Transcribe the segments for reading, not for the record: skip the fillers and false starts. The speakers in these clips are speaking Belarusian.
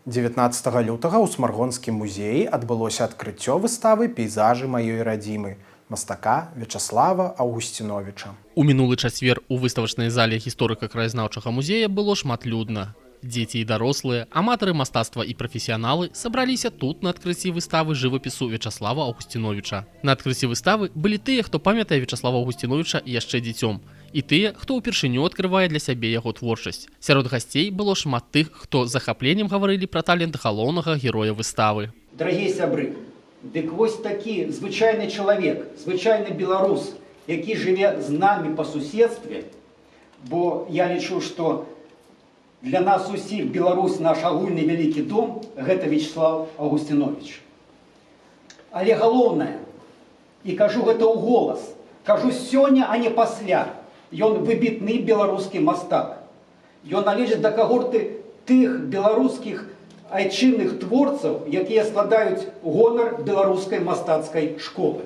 19 лютага ў Смаргонскім музеі адбылося адкрыццё выставы «Пейзажы маёй радзімы» мастака Вячаслава Аўгусціновіча. У мінулы чацвер у выставачнай зале гісторыка-краязнаўчага музея было шматлюдна. Дзеці і дарослыя, аматары мастацтва і прафесіяналы сабраліся тут на адкрыцці выставы жывапісу Вячаслава Аўгусціновіча. На адкрыцці выставы былі тыя, хто памятае Вячаслава Аўгусціновіча яшчэ дзіцём, і тыя, хто ўпершыню адкрывае для сябе яго творчасць. Сярод гасцей было шмат тых, хто з захапленнем гаварылі пра талент галоўнага героя выставы. Дарагія сябры, дык вось такі звычайны чалавек, звычайны беларус, які жыве з намі па суседстве, бо я лічу, што для нас усіх Беларусь — наш агульны вялікі дом, гэта Вячаслаў Аўгусціновіч. Але галоўнае, і кажу гэта ў голас, кажу сёння, а не пасля, ён выбітны беларускі мастак. Ён належыць да кагорты тых беларускіх айчынных творцаў, якія складаюць гонар беларускай мастацкай школы.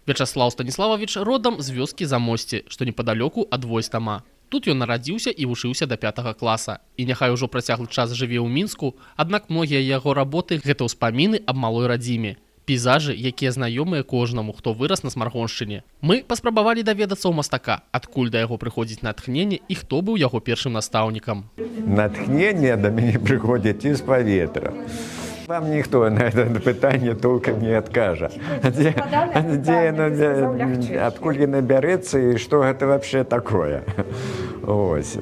Вячаслаў Станіслававіч родам з вёскі Замосце, што непадалёку ад Войстама. Тут ён нарадзіўся і вучыўся да пятага класа. І няхай ужо працяглы час жыве ў Мінску, аднак многія яго работы — гэта ўспаміны аб малой радзіме. Пейзажы, якія знаёмыя кожнаму, хто вырас на Смаргоншчыне. Мы паспрабавалі даведацца ў мастака, адкуль да яго прыходзіць натхненне і хто быў яго першым настаўнікам. Натхненне да мяне прыходзіць з паветра. Вам ніхто на это пытанне толкам не адкажа. Дзе яно, адкуль яно бярэцца і што гэта вообще такое? Ось.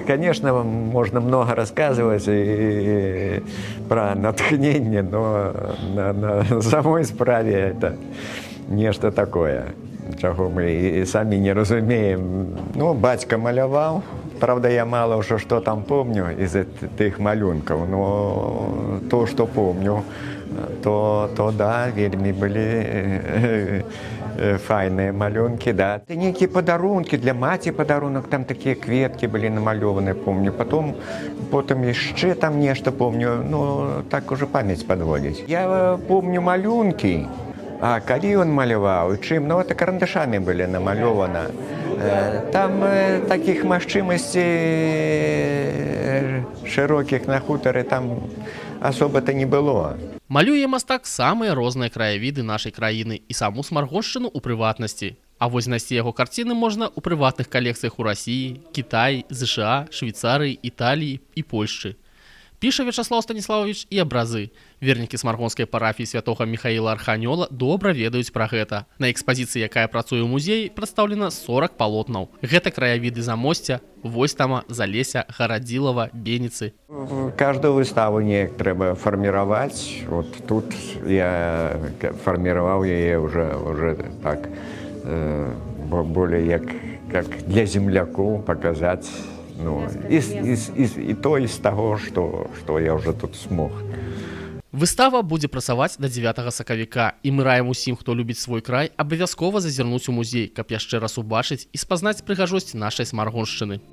Конечно, можно много рассказывать и про натхненне, но на самой справе это нешта такое, чаго мы і самі не разумеем. Ну, бацька маляваў. Правда, я мало ўжо што там помню из тых малюнкаў, но то, што помню, то да, вельмі былі файныя малюнкі, да. Нейкія падарункі для маці, падарунак, там такія кветкі былі намалёваны, помню. Потым яшчэ там нешта помню, ну, так уже памяць падводзіць. Я помню малюнкі, а калі ён маляваў, чым, ну, это карандашамі былі намалёвана. Там такіх магчымасцей шырокіх на хутары там особо-то не было. Малюе мастак самыя розныя краявіды нашай краіны і саму Смаргоншчыну ў прыватнасці. А вось знайсці яго карціны можна ў прыватных калекцыях у Расіі, Кітаі, ЗША, Швейцарыі, Італіі і Польшчы. Піша Вячаслаў Станіслававіч і абразы. Вернікі смаргонскай парафіі святога Міхаіла Арханёла добра ведаюць пра гэта. На экспазіцыі, якая працуе ў музеі, прадстаўлена 40 палотнаў. Гэта краявіды Замосця, Войстама, Залеся, Гарадзілава, Беніцы. Каждую выставу неяк трэба фарміраваць. Вот тут я фарміраваў яе уже так более як для землякоў паказаць, ну, і то из таго, што я уже тут смог. Выстава будзе працаваць да 9 сакавіка, і мы раем усім, хто любіць свой край, абавязкова зазірнуць у музей, каб яшчэ раз убачыць і спазнаць прыгажосць нашай Смаргоншчыны.